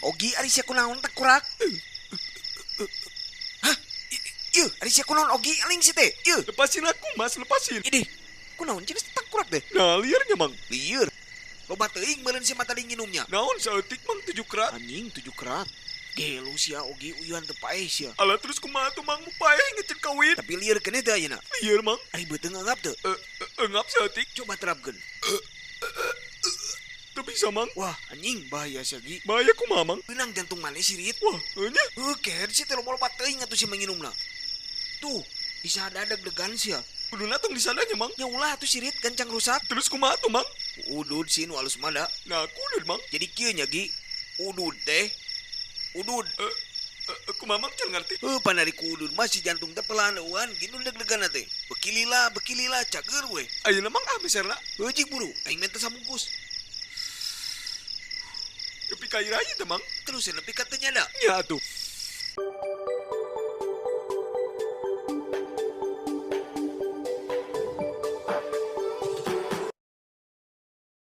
Ogi ari sia kunaon tengkurak? Hah? Ieu, ari sia kunaon Ogi aling si teh? Ieu. Lepasin aku, Mas, lepasin. Idih, kunaon cenah tengkurak teh? Nah, liarnya, Mang. Lieur. Loba teuing meureun sia mah tadi nginumnya. Naon saeutik, Mang, 7 kerat. Anjing 7 kerat. Gelo sia Ogi uyuhan teu paeh sia. Alah terus kumaha tuh, Mang, paeh ngecen kawin. Tapi lieur keneh teh ayeuna. Lieur, Mang. Ari beuteung engap teu? Engap saeutik. Coba terapkeun. Teu bisa, Mang. Wah, anjing bahaya sia Gi. Bahaya kumaha, Mang? Beunang jantung maneh sirit. Wah, heunya. Heuh, kehed sia teh loba-loba teuing atuh sia manginumna. Tuh, disada deg-degan sia. Kuduna tong disadanya, Mang. Nya ulah atuh sirit gancang rusak. Terus kumaha tuh, Mang? Udud sih nu alus mah da. Nah, kudud, Mang. Jadi kieu nya Gi. Udud teh. Udud. Kumaha, Mang, can ngerti. Heuh, pan ari ku udud mah si jantung teh pelan euan, gini deg-degan teh. Bekilila, bekilila, cager we. Ayeuna Mang ah meserna. Heuh, jig buru, aing menta sabungkus. Nepi ka iraha teh, Mang? Terus nepi ka teu nyada. Nya atuh.